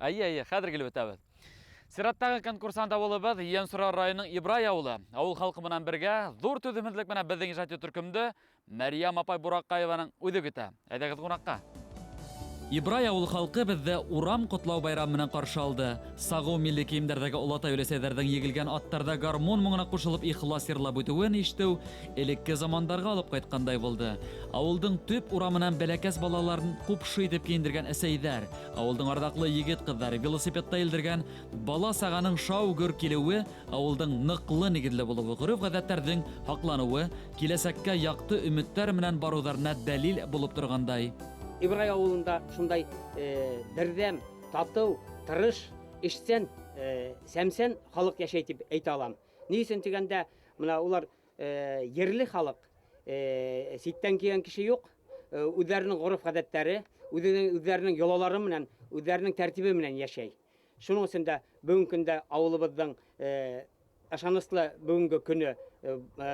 Әйе, әйе, хәҙер килеп үтәбеҙ. Сираттағы конкурсант ауылыбыҙ Ейәнсура районының Ибрай ауылы. Ауыл халҡы менән бергә ҙур түҙемһеҙлек менән беҙҙең ижади төркөмдө Мәрйәм апай Бураҡаеваның үҙе көтә. Әйҙәгеҙ ҡунаҡҡа. Ибрай ауылы халҡы беҙҙе урам ҡотлау байрамы менән ҡаршы алды. Сағыу милли кейемдәрҙәге олатай-өләсәйҙәрҙең егелгән аттарҙа гармун моңона ҡушылып ихлас йырлап үтеүен ишетеү элекке замандарға алып ҡайтҡандай булды. Ауылдың төп урамынан бәләкәс балаларын ҡупшы итеп кейендергән әсәйҙәр, ауылдың арҙаҡлы егет-ҡыҙҙары велосипедта елдергән бала-сағаның шау-гөр килеүе ауылдың ныҡлы нигеҙле булыуы, ғөрөф-ғәҙәттәрҙең һаҡланыуы, киләсәккә яҡты өмөттәр менән барыуҙарына дәлил булып торғандай. Ибрай ауылында шундай берҙәм, татыу, тырыш, эшсән, сәмсән халыҡ йәшәй тип әйтә алам. Ни өсөн тигәндә, мына улар ерле халыҡ, ситтән килгән кеше юҡ, үҙҙәренең ғөрөф-ғәҙәттәре, үҙҙәренең йолалары менән, үҙҙәренең тәртибе менән йәшәй. Шуның өсөн дә бөгөнгө көндә ауылыбыҙҙың ышаныслы бөгөнгө көнө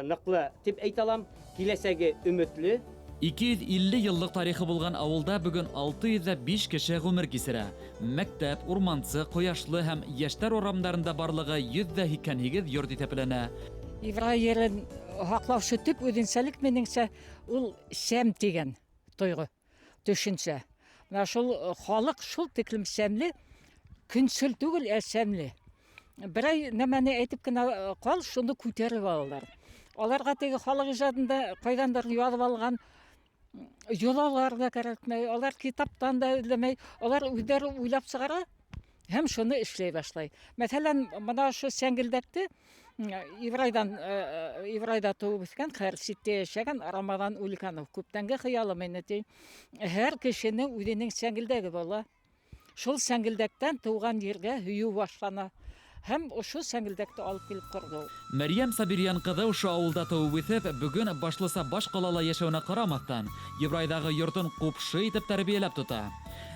ныҡлы тип әйтә алам, киләсәге өмөтлө. 250 йыллыҡ тарихы булған ауылда бөгөн 605 кеше ғүмер кисерә. Мәктәп, Урмансы, Ҡояшлы һәм Йәштәр урамдарында барлығы 188 йорт иҫәпләнә. Ибрай ерен һаҡлаусы төп үҙенсәлек минеңсә ул сәм тигән тойғо, төшөнсә. Мына шул халыҡ шул тиклем сәмле, көнсөл түгел, ә сәмле. Берәй нәмәне әйтеп кенә ҡал, шуны күтәреп алалар. Аларға теге халыҡ ижадында ҡайҙандыр яҙып алған йолалар ҙа кәрәкмәй, алар китаптан да эҙләмәй, алар үҙҙәре уйлап сығара һәм шуны эшләй башлай. Мәҫәлән, мына ошо сәңгелдәкте Ибрайҙа тыуып үҫкән, хәҙер ситтә йәшәгән Рамаҙан Уликанов күптәнге хыялым ине ти. Һәр кешенең үҙенең сәңгелдәге була. Шул сәңгелдәктән тыуған ергә һөйөү башлана. Һәм ошо сәңгелдәкте алып килеп ҡорҙо. Мәрйәм Сабирйән ҡыҙы ошо ауылда тыуып үҫеп, бөгөн башлыса баш ҡалала йәшәүенә ҡарамаҫтан, Ибрайҙағы йортон ҡупшы итеп тәрбиәләп тота.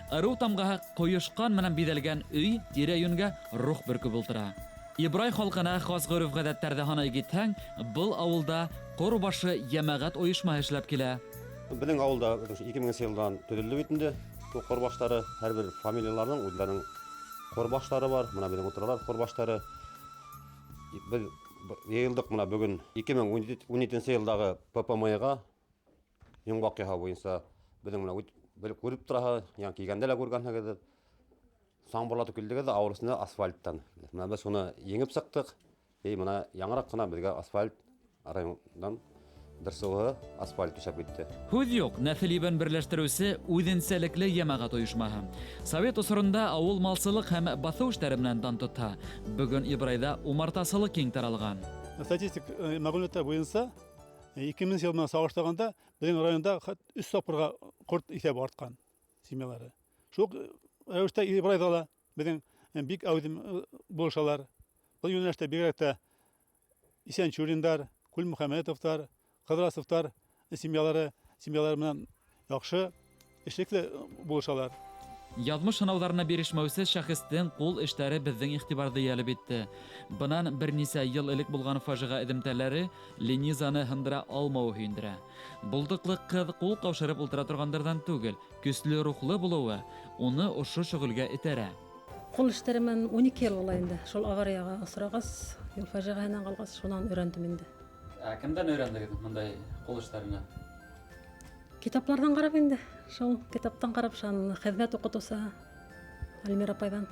Ырыу тамғаһы ҡойошҡан менән биҙәлгән өй тирә-йүнгә рух бөркөп ултыра. Ибрай халҡына хас ғөрөф-ғәҙәттәрҙе һанай китһәң, был ауылда ҡор башы йәмәғәт ойошмаһы эшләп килә. Беҙҙең ауылда 2000 йылдан төҙөлдө бит инде. Был ҡор баштары һәр бер фамилияларҙың үҙҙәренең ҡор баштары бар. Мына беҙҙең ултыралар ҡор баштары. Беҙ йыйылдыҡ мына бөгөн 2017 йылдағы ППМ-ға йомғаҡ яһау буйынса беҙҙең мына бер күреп тораһығыҙ, яңы килгәндә лә күргәнһегеҙ. Саңбырлатып килдегеҙ ауыл эсендә асфальттан. Мына беҙ шуны еңеп сыҡтыҡ. И мына яңыраҡ ҡына беҙгә асфальт райондан дырсыуы асфальт түшәп китте. Һүҙ юҡ, нәҫел ебен берләштереүсе үҙенсәлекле йәмәғәт ойошмаһы. Совет осоронда ауыл малсылыҡ һәм баҫыу эштәре менән дан тотһа, бөгөн Ибрайҙа умартасылыҡ киң таралған. Статистик мәғлүмәттәр буйынса 2000 йыл менән сағыштырғанда беҙҙең районда 3 тапҡырға ҡорт иҫәбе артҡан семьялары. Шул рәүештә Ибрайҙа ла беҙҙең бик әүҙем булышалар. Был йүнәлештә бигерәк тә Исәнчуриндар, Күлмөхәмәтовтар, Ҡыҙрасовтар семьялары менән яҡшы эшлекле булышалар. Яҙмыш һынауҙарына бирешмәүсе шәхестең ҡул эштәре беҙҙең иғтибарҙы йәлеп итте. Бынан бер нисә йыл элек булған фажиға эҙемтәләре Ленизаны һындыра алмауы һөйөндөрә. Булдыҡлы ҡыҙ ҡул ҡаушырып ултыра торғандарҙан түгел, көслө рухлы булыуы уны ошо шөғөлгә этәрә. Ҡул эштәре менән 12 йыл була инде. Шул аварияға осрағас, юл фажиғаһынан ҡалғас, шунан өйрәндем инде. Ә кемдән өйрәндегеҙ бындай ҡул эштәренә? Китапларҙан ҡарап инде. Шул китаптан ҡарап, шул хеҙмәт уҡытыусыһы Альмира апайҙан.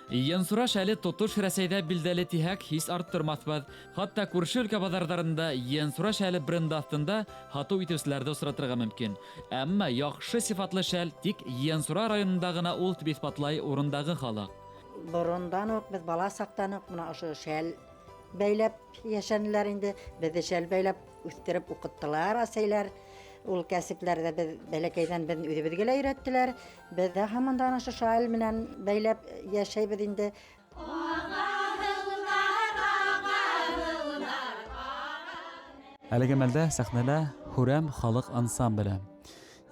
Ейәнсура шәле тотош Рәсәйҙә билдәле тиһәк, һис арттырмаҫбыҙ. Хатта күрше өлкә баҙарҙарында Ейәнсура шәле бренды аҫтында һатыу итеүселәрҙе осратырға мөмкин. Әммә яҡшы сифатлы шәл тик Ейәнсура районында ғына ул тип иҫбатлай урындағы халыҡ. Борондан уҡ, беҙ бала саҡтан уҡ мына ошо шәл бәйләп йәшәнеләр инде. Беҙҙе шәл бәйләп үҫтереп уҡыттылар әсәйләр. Ул кәсепләрҙе беҙ бәләкәйҙән беҙ үҙебеҙгә лә өйрәттеләр. Беҙ ҙә һаман да ана ошо шәл менән бәйләп йәшәйбеҙ инде. Әлеге мәлдә сәхнәлә Һүрәм халыҡ ансамбле.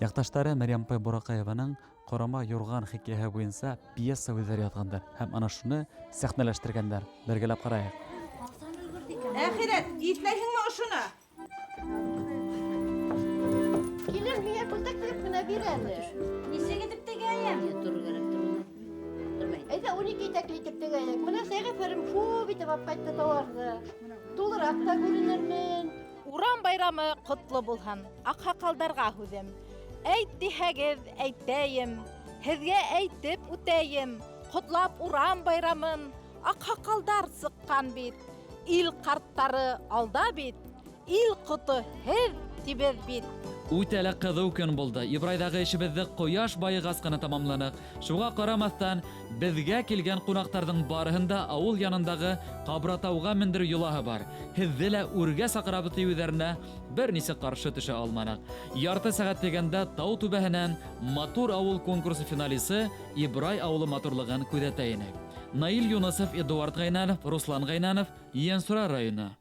Яҡташтары Мәрйәм апай Бураҡаеваның Ҡорама юрған хикәйәһе буйынса пьеса үҙҙәре яҙғандар һәм ана шуны сәхнәләштергәндәр. Бергәләп ҡарайыҡ. Әхирәт, иҫләйһеңме ошоно? Килен, миңә күлдәк тегеп кенә бир әле. Нисек итеп тегәйем? Әйҙә 12 итәкле итеп тегәйек. Менә Сәғәфәрем күп итеп алып ҡайтты тауарҙы. Тулыраҡ та күренермен. Урам байрамы ҡотло булһын, аҡһаҡалдарға һүҙем. Әйт тиһәгеҙ, әйтәйем, һеҙгә әйтеп үтәйем. Ҡотлап урам байрамын, аҡһаҡалдар сыҡҡан бит. Ил ҡарттары алда бит, ил ҡото һеҙ тибеҙ бит. Үтә лә ҡыҙыу көн булды. Ибрайҙағы эшебеҙҙе ҡояш байығас ҡына тамамланыҡ. Шуға ҡарамаҫтан, беҙгә килгән ҡунаҡтарҙың барыһын да ауыл янындағы Ҡабратауға мендереү йолаһы бар. Һеҙҙе лә үргә саҡырабыҙ тиеүҙәренә бер нисек ҡаршы төшә алманыҡ. Ярты сәғәт тигәндә тау түбәһенән Матур ауыл конкурсы финалисы Ибрай ауылы матурлығын күҙәтә инек. Наил Юнысов, Эдуард Ғәйнәнов, Руслан Ғәйнәнов, Ейәнсура районы.